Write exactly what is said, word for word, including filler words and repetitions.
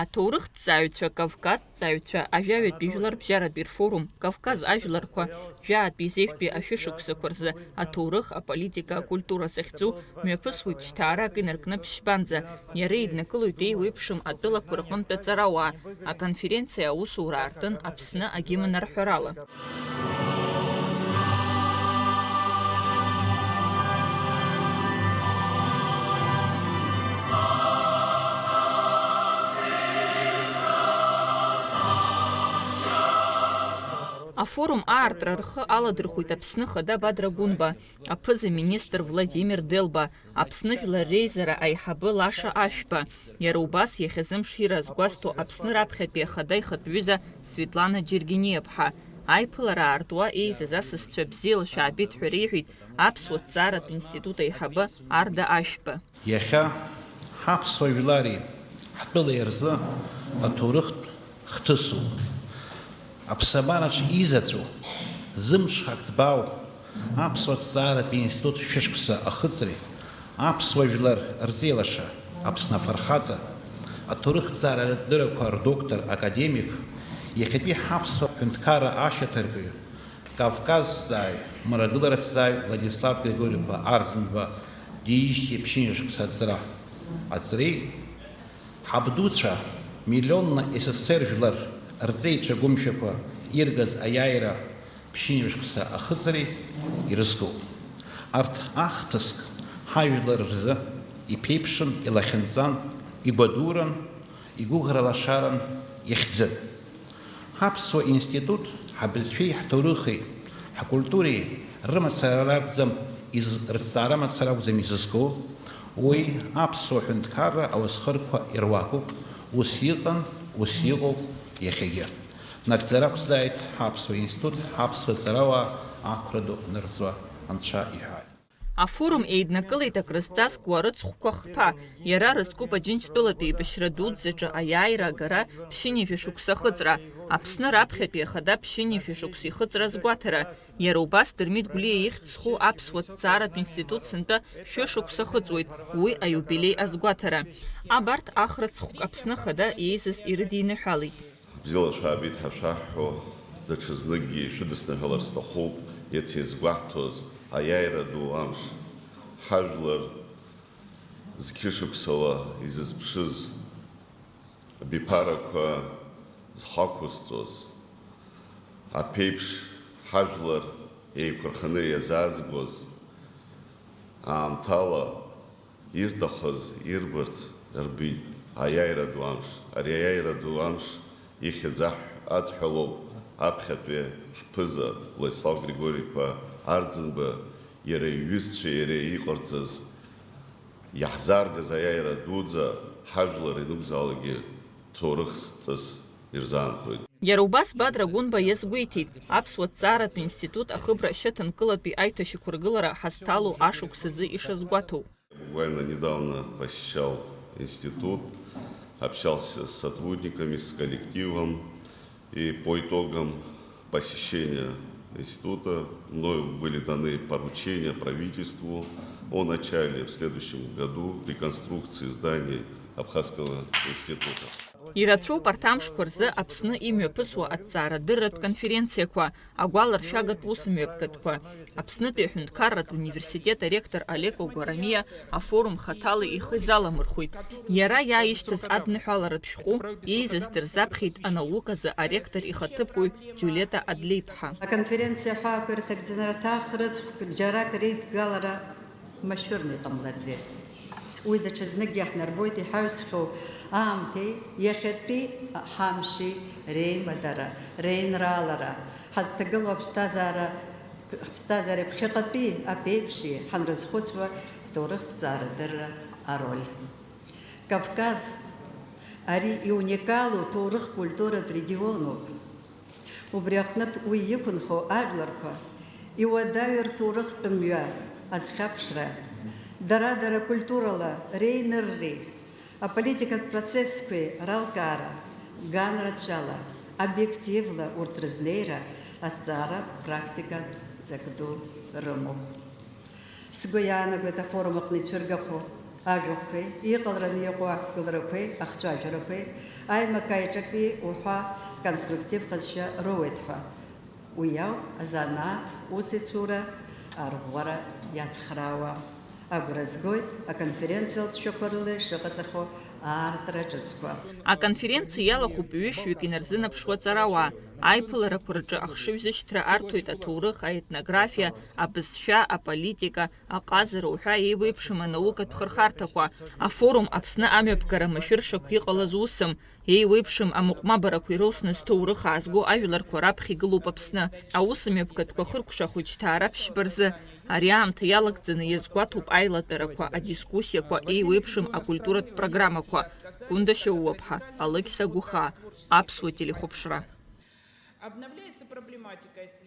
Аҭоурыхҭҵааҩцәа, кавказҭҵааҩцәа, ажәаҩатәи жәларбжьаратәи рфорум, Кавказ ажәларқәа, жәаатәи зеижәтәи ашәышықәсақәа рзы аҭоурых, аполитика, акультура захьӡу мҩаԥысуеит шьҭаарак инаркны ԥшьбанӡа. Иара иднакылоит еиуеиԥшым атәылақәа рҟынтә аҵарауаа. Аконференциа аусура аартын Аԥсны агимн арҳәарала. Афорум аартра рхы аладырхәит Аԥсны Ахада Бадра Гәынба, аԥыза-министр Владимир Делба, Аԥсны Жәлар Реизара аиҳабы Лаша Ашәба, иара убас иахьазы мшира азгәасҭо Аԥсны раԥхьатәи Ахада ихатә ҩыза Светлана Џьергениаԥҳа. Аиԥылара аартуа еизаз асасцәа бзиала шәаабеит ҳәа реиҳәеит Аԥсуа ҭҵааратә институт аиҳабы Арда Ашәба. Иахьа ҳаԥсуа жәлари ҳтәылеи рзы аҭоурыхтә хҭысуп. Аԥсабараҿ изаҵәу, зымҽхак ҭбаау, Аԥсуа ҭҵааратә институт шәышықәса ахыҵреи, аԥсуа жәлар рзеилаша, Аԥсны афырхаҵа, аҭоурыхҭҵаара адыррақәа рдоктор, академик, иахьатәи ҳаԥсуа ҳәынҭқарра ашьаҭаркҩы, Кавказҭҵааҩ, мрагыларахьҭҵааҩ Владислав Григорий-иԥа Арӡынба диижьҭеи ԥшьынҩажәа шықәса аҵра. Аҵреи ҳабдуцәа, миллионла С С С Р жәлар рҵеицәа гәымшәақәа иргаз аиааира ԥшьынҩажәа шықәса ахыҵреи ирызкуп. Арҭ ахҭыск ҳажәлар рзы иԥеиԥшын, илахьынҵан, игәадуран, игәыӷра лашаран ихьӡын. Ҳаԥсуа институт ҳабызшәеи ҳҭоурыхи, ҳкультуреи рымацара ракәӡам из-, рыҭҵаара мацара акәӡам изызку, уи аԥсуа ҳәынҭқарра ауасхырқәа ируакуп, ус иҟан, ус иҟоуп иахьагьы. Нагӡара ақәзааит ҳаԥсуа институт, ҳаԥсуа ҵарауаа ақәра ду нырҵуа анцәа иҳәааит. Афорум еиднакылеит акрызҵазкуа рыцхәқәа хԥа, иара рызкуп Аџьынџьтәылатәи еибашьра дуӡӡаҿы аиааира агара ԥшьынҩажәа шықәса ахыҵра, Аԥсны раԥхьатәи Ахада ԥшьынҩажәа шықәса ихыҵра азгәаҭара, иара убас Дырмит Гәлиа ихьӡ зху Аԥсуа ҭҵааратә институт сынтәа шәышықәса ахыҵуеит уи аиубилеи азгәаҭара. Абарҭ ахрыцхәк Аԥсны Ахада еизаз ирыдиныҳәалеит. Бзиала шәаабеит ҳәа шәаҳҳәо, даҽазныкгьы шәыдысныҳәалар сҭахуп, иацы иазгәаҳҭоз аиааира ду амш, ҳажәлар зқьышықәсала изызԥшыз, абиԥарақәа зхақәызҵоз, аԥеиԥш ҳажәлар еиқәырханы иазаазгоз аамҭала, ирҭахыз ирбарц рбеит. Аиааира ду амш. Ари аиааира ду амш ихьӡ аҳ-, адҳәалоуп аԥхьатәи ҳԥыза Владислав Григорий-иԥа Арӡынба иара иҩызцәеи иареи иҟарҵаз, иаҳзааргаз аиааира дуӡӡа ҳажәлар ианакәзаалакгьы ҭоурыхс ҵас ирзаанхоит. Иара убас Бадра Гәынба иазгәеиҭеит, Аԥсуа ҭҵааратә институт ахыбра шьаҭанкылатәи аиҭашьақәыргылара ҳазҭало ашықәс азы ишазгәаҭоу. Буквально недавно посещал институт, общался с сотрудниками, с коллективом, и по итогам посещения института мною были даны поручения правительству о начале в следующем году реконструкции зданий Абхазского института. Ирацәоуп арҭ амшқәа рзы Аԥсны имҩаԥысуа аҭҵаарадырратә конференциақәа, агәаларшәагатә усмҩаԥгатәқәа. Аԥснытәи аҳәынҭқарратә университет аректор Олеко Гәарамиа афорум хаҭала ихы изаламырхәеит. Иара иааишьҭыз адныҳәаларатә шәҟәы еизаз дырзаԥхьеит анауказы аректор ихаҭыԥуаҩ Џьулиета Адлеиԥҳа. Аконференциа аҳәаақәа ирҭагӡаны рҭаах рыцхәк џьарак реидгалара машәырны иҟамлаӡеит. Уи даҽазныкгьы иаҳнарбоит иҳаҩсхьоу аамҭеи иахьатәи ҳамшьеи реимадара, реинраалара, ҳазҭагылоу аԥсҭазаара, ҳԥсҭазаареи ԥхьаҟатәи аԥеиԥши ҳанрызхәыцуа ҳҭоурыхҭҵаарадырра ароль. Кавказ, ари иуникалу ҭоурых-культуратә регионуп. Убри аҟнытә уи иқәынхо ажәларқәа, иуадаҩу рҭоурыхтә мҩа азхьаԥшра, дара-дара культурала реинырреи аполитикатә процессқәеи ралкаара, ганрацәала, обиективла урҭ рызнеира аҭҵаара практикатә ҵак ду рымоуп. Сгәы иаанагоит афорум аҟны ицәыргахо Ажәахәқәеи, иҟалараны иҟоу ақәгыларақәеи ахцәажәарақәеи, аимак-аиҿаки уҳәа конструктив ҟазшьа роуеит ҳәа. Уи ауп азанааҭ усеицура арӷәӷәара иацхраауа. Агәра згоит аконференциа алҵшәақәа рыла ишыҟаҵахьоу аартра ҿыцқәа. Аконференциа иалахәуп ҩышәҩык инарзынаԥшуа аҵарауаа. Аиԥыларақәа рҿы ахшыҩзышьҭра арҭоит аҭоурых, аетнографиа, абызшәа, аполитика, аҟазара уҳәа еиуеиԥшым анаукатә хырхарҭақәа. Афорум Аԥсны амҩаԥгара машәыршақә иҟалаз усым, еиуеиԥшым амыҟәмабарақәа ирылсны зҭоурых аазго ажәларқәа раԥхьа игылоуп Аԥсны. Аусмҩаԥгатәқәа хыркәшахоит шьҭаара ԥшьба рзы. Ари аамҭа иалагӡаны иазгәаҭоуп аилатәарақәа, адискуссиақәа, еиуеиԥшым акультуратә программақәа. Гәында Шьоууаԥҳа, Алықьса Гәыхаа, Аԥсуа телехәаԥшра. Обновляется проблематика исследования.